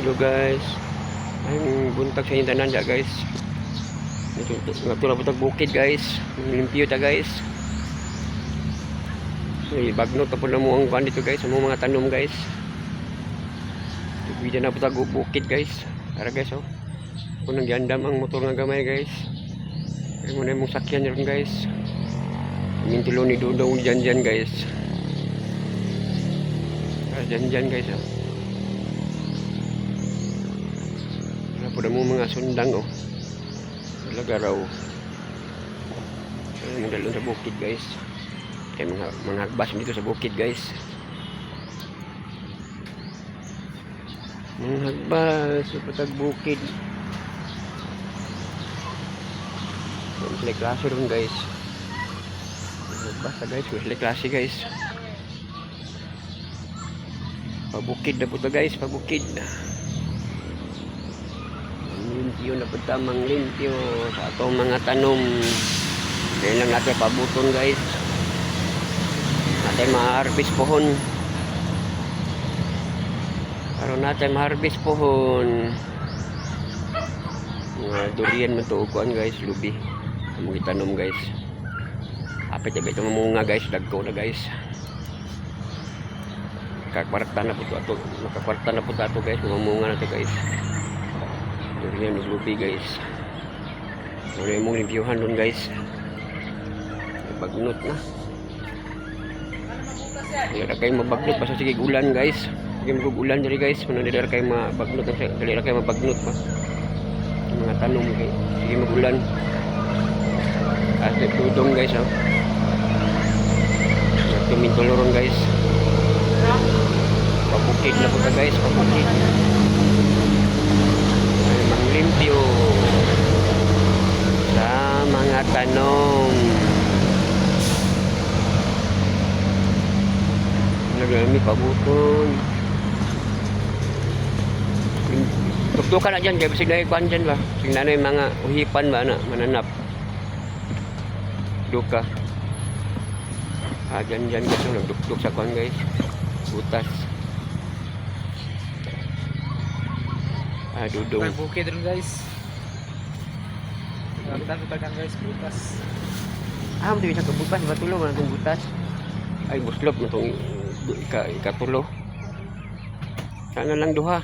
Hello guys. Ay, buntag sa inyong tanan dya, guys. Nga tura po bukid, guys. Limpyo ta, guys. Ay, bagnot na po na mo ang kuan dito, guys. Ang mga tanom, guys. Tugwida na po tag bukid, guys. Tara guys, oh. Kung nagyandam ang motor nga gamay, guys. Ay mo na yung sakyan ron, guys. Mintulo ni Dudong dyan dyan, guys. Tara dyan dyan, guys, oh. Wala po na mo mga sundang, oh. Talaga raw. Ay, mga dalon sa bukid, guys. Kaya mga hagbas dito sa bukid, guys. Mga hagbas sa patag bukid. Wala sila klase ron, guys. Mga hagbas ta, guys. Wala sila klase, guys. Pabukid na po ta, guys. Pabukid. Limpyo na po tamang limpyo sa atong mga tanom. Ngayon lang natin pabuton, guys. Natin ma-harvest pohon. Aron natin ma-harvest pohon. Mga durian man to kuan, guys, lubi. Among itanom, guys. Apit abi ito mamunga, guys, dagko na, guys. Kakwarta na po to ato, makakwarta na po to ato, guys, mamunga na to, guys. Durian ug lubi, guys. Ano yung mong limpyuhan doon, guys. Bagnot na. Dili ra kayo mabagnot basta sige ulan, guys. Sige mag ulan diri, guys. Muna dili ra kayo mabagnot, dili ra kayo mabagnot pa. Yung mga tanom kay sige magulan. At dudong, guys, oh. Tumintuluron, guys. Pabukid na po ta, guys, pabukid. Ay, manglimpyo sa mga tanom. Naglami pabuton. Tuktukan na dyan, kaya basig na ikuan dyan ba? Sige na yung mga uhipan ba na, mananap. Duka. Ah, dyan dyan guys, oh, nagdukduk sa kuan, guys. Butas. Ah, dudong. May bukid rin, guys. Nagtan tagan, guys, butas. Ah, mo sa kabutas, ba tulo man itong butas? Ay, buslop na itong ikatulo. Sana lang duha.